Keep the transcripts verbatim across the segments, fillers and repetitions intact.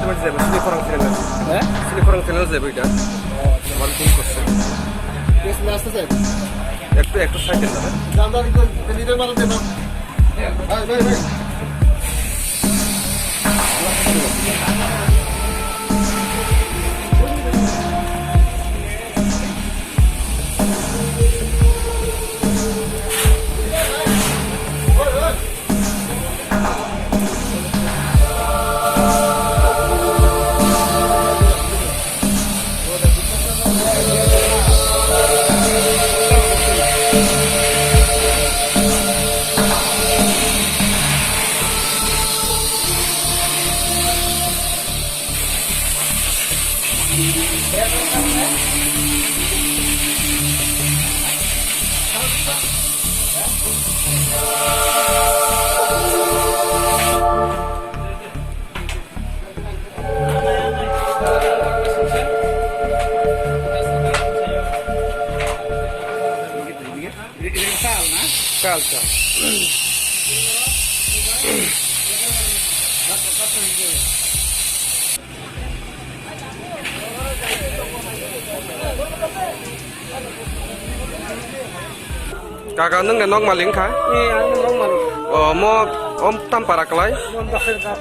তোমার যাবে, সিনি খরং চ্যানেল। হ্যাঁ? সিনি খরং চ্যানেল যাবে এটা। ও, আচ্ছা। আমার কোন করছে? বেশ, না, আসতে চাই। একটু, একটু সাইকেল না। দাম দাম একটু লিটার মারা দেবা। ভাই, ভাই, ভাই। Kal, kal. Kaka, nwng de nok malik wngkha? Eh, ang nok malik. O, mo, om tam para kwlai? Mo Dakhel Gap.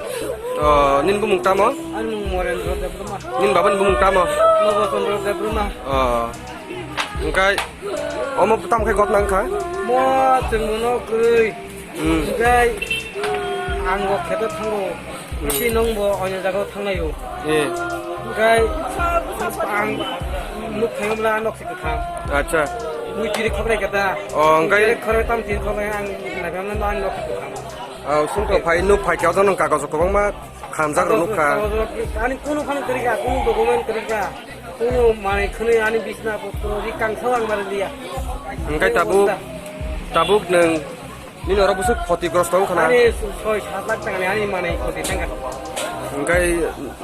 O, nini bumung tamo? Ani mung Morendra Debbarma. Nini baba ni bumung tamo? Nobo Chandra Debbarma. O, hwnkhe omo tam khe gotna wngkha? Mo chwng bono kwrwi. Hmm. Hwnkhe ang bo kheto thango. Hmm. Bisi nwng bo onyo jagao thanglaio. Eh. Hwnkhe ang nuk thangmla nok si kwthang. Acha. Mui tiri khokrai kata. O, hwnkhe tiri khokrai tam tiri khokrai ang nagamna ang nok si kwthang. O, sungkho phai nuk phai khe ojo nwng kagoj kwbangma khamjak rok nukha. Kagoj rok, ani kunu phano kwrwi kha, kunu document kwrwi kha, kunu manwi khwnwi ani bisna potro ri kangsa ang mari liya. Hwnkhe tabuk, tabuk nwng Nini oro bwswk khoti grosto wngkha na? Ani soi sat lakh taka ni ani manwi khoti thangkha. Hwnkhe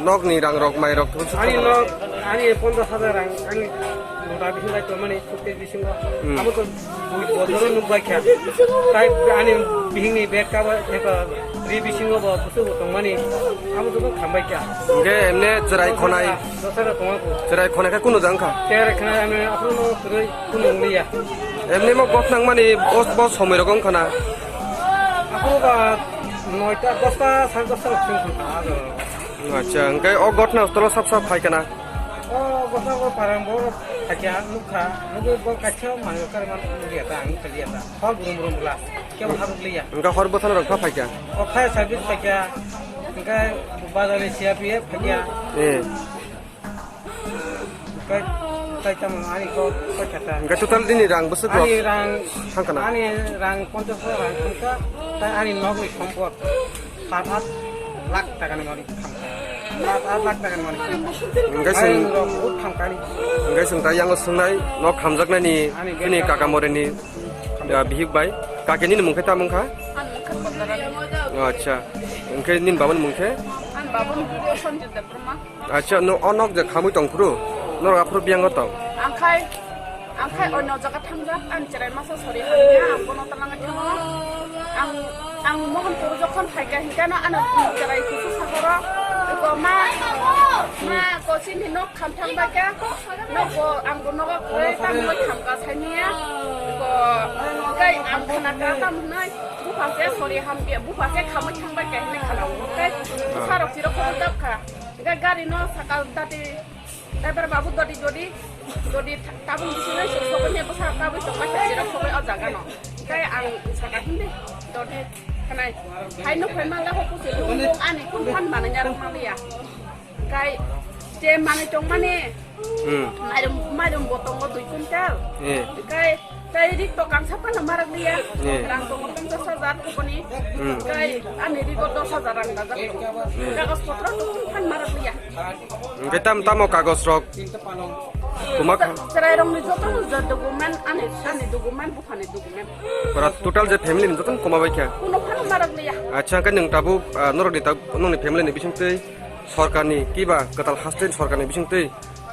nokni rang rok, mai rok bwswk thangkha na? Ani nok, ani ponchash hajar rang, ani lota bisingo lai tongmani, suitcase bisingo. Hmm. Amo to bui bodoro nukbai kha. Tai ani bihingni bag cover, eba, ri bisingo bo bwswk bo tongmani. Amo to khambai kha. Hwnkhe emne chwrai khonai. Dosara tongo bo. Chwrai khonai khe kunu jang kha? Chwrai khonai ani aphuru no kwrwi kunu wngliya. Emni mo gotnang mani bo, bo somoi rok wngkha na? Aphuru ba noita, dosta, sare dosta rok chwng thangkha aro. Acha, hwnkhe o gotna tolo sap sap phai kana? O gotna o parang bo phakya nukha, nugwi bo kaisa manwi kar man nugya ta, ang nukha liya ta. Hor burum burum bwla, kebo habuk liya. Hwnkhe hor bwthana rok pha phaikya? O fire service phaikya, hwnkhe bazar ni C R P F phaikya. Eh. Kai, kai tamo ani ko, ko kata. Hwnkhe total nini rang bwswk rok? Ani rang, thangkha na? Ani rang ponchash rang thangkha, tai ani nogni sompot sat aat lakh taka ni mani thangkha. Sat aat lakh taka ni mani thangkha. Hwnkhe chwng, ani rok bhut thangkha ni. Hwnkhe chwng tai yango swngnai, nok khamjaknai ni, ani bini bag kaka morini, ya, bihik bai. Kaki nini mung khe tamo wngkha? Ani mung khe Pondarani. O, acha. Hwnkhe nini baba ni mung khe? Ani baba ni mung khe Sanjit Debbarma. Acha, no, o nok je khamwi tong phuru, norok aphuru biyango tong? Ang khai, ang khai onyo jaga thangjak, ang cherai masa sori hamya, ang bono talangwi thango. Ang, ang Mohanpur jokhon phaikha hinkhe no ano cherai kusu sagoro, ko ma, ma, ko chini nok kham thang baikha, nok bo ang bo nogo kwrwi tamo khamkha saimanya, ko, tei ang khana kha tamo hwnwi, bupha se sori hamya, bupha se khamwi thang baikha hinwi khana, tei bwsarok chiro khobor japkha. Hwnkhe gari no sakal dati, driver babu dodi dodi, dodi ta-, tabung bisingo sokoni bwsa tabui tongma khe chirok sokoi o jaga no. Hwnkhe ang saka hindi dodi khanai. Hai no phai mala ho kusi nung ani kun phan mananya rok maliya. Hwnkhe je manwi tongmani Hmm. mairum, mairum bo tongo dui quintal. Eh. Hwnkhe Tei rik to kangsa phano marak liya. Eh. Rang tongo ponchash hajar kupuni. Hmm. Tei ani rigo dos hajar rang dajak tongo. Eh. Kagoj potro to kung phan marak liya. Hwnkhe tam tamo kagoj rok? Kuma kha? Chwrai rokni joto no je document ani, ani document buphani document. Pura total je family ni joto no kuma bai kha? Kuno phano marak liya. Acha, hwnkhe nwng tabuk, ah, norokni tab-, nokni family ni bisingtwi sorkarni kiba kwtal haste sorkarni bisingtwi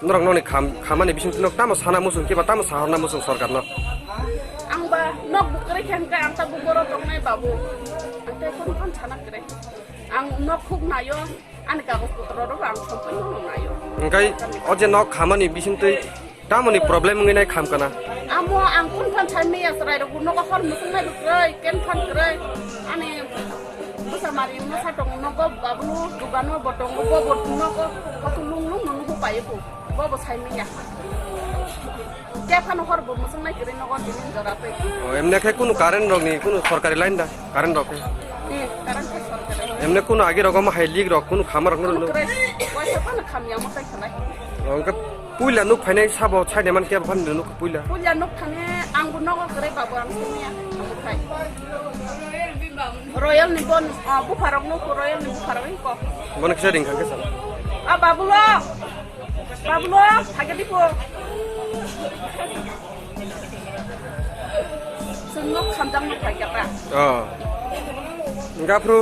Norok nokni kham-, khamani bisingtwi nok tamo sana muchung kiba tamo sahorna muchung sorkarno? Ang ba nok bukrwi khe hwnkhe ang tabuk boro tongnai babu. Ang tei phone phone sana kwrwi. Ang nok khuk nayo, ani kagoj potro rok ang sompoi no nayo. Engkai o je nok khamani bisingtwi tamoni problem wngwi nai kham kana? Amo ang kun phan sai maya chwrai rok nogo hor musung nai kwrwi, ken phan kwrwi. Ani bwsa mari masa tongo nogo, babulu dugano bo tongo, bo bo nogo hotu lung lung no nuhu payo bo, bo bo sai maya. Khe phano hor bo musung nai kwrwi nogo tini jora twi. O, emne khe kunu current rok ni kunu sorkari line da? Current rok khe? Hmm, current khe sorkari. Emne kunu agi rok omo hai leak rok kunu khama rok no? Kunu kwrwi, waisa phano khamya mo tai khalai. O, hwnkhe puila nuk phainai sabo chaina man khe phano nuk puila? Puila nuk thani ang bo nogo kwrwi babu ang sini ya. Ang bo khai. Royal ni bon, ah, bupharok nuk, Royal ni bupharok ko. Bono kisa ring kha kisa. Ah, babu lo. Babulo, phai khe dipo. Chwngno khamjakno phai khe ta. Oh. Hwnkhe aphuru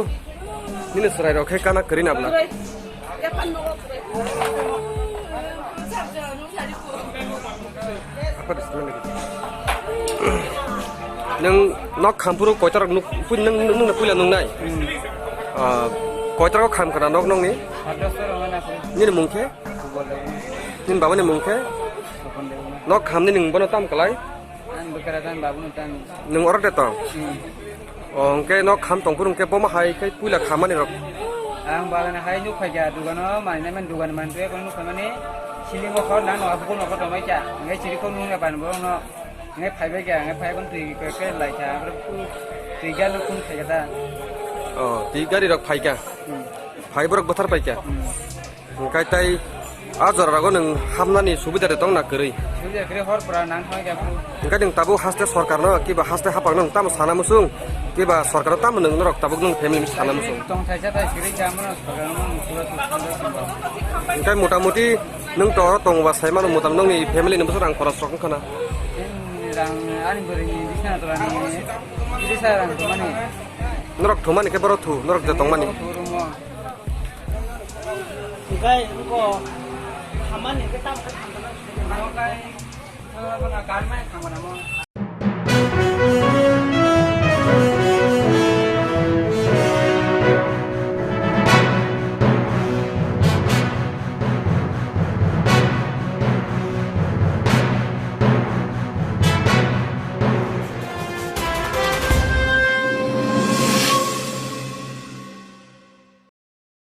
nini chwrai rok khe kana kwrwi nabla? Kwrwi. Yapan nogo kwrwi. Nwng nok khampuru koitarok nuk, pui-, nwng, nwng, nwngno puila nungnai? Hmm. Ah, koitarok kham kana nok nokni? Hato soro mana ko. Nini mung khe? Kubol da. Nini babani mung khe? Sopon da. Nok khamni nwng bono tam kalai? Ang bwkra dan babu no tan. Nwng orok de tong? Hmm. O, hwnkhe nok kham tongphuru hwnkhe bomo hai khe puila khamani rok? Ang bagana hai nuk phai kha, dugano manina man dugan man tuya kono nuk phai mani siling o khor nang no abuko nok tongmai kha. Hwnkhe siri khor nung ya ban borok no. Hwnkhe phai bai kha, hwnkhe phai kon twi khe lai kha. Twi gari rok phun phai kha ta. O, twi gari rok phai kha. Hmm. Phai borok bwthar pai kha. Hmm. Hwnkhe tai a jora rogo nwng hamnani subida de tong na kwrwi? Subida kwrwi hor pura nang thang khe bro. Hwnkhe nwng tabuk haste sorkar no kiba haste hapak no nwng tamo sana musung, kiba sorkar no tamo nwng norok tabuk nwng family sana musung? Tong thaisa tai kwrwi kha mano sorkar no mano pura. Hwnkhe mota moti nwng to oro tongba sai mano mota nokni family ni bwswk rang khorok sok wngkha na? Rang ani bwrwi ni bisna tola ni tisa rang thumani. Norok thumani khe borok thu, norok je tongmani. Thu rumo. Hwnkhe wngkha hamani khe tam khe thamjana. Amo khe, eh, bono karmai thamjana mo.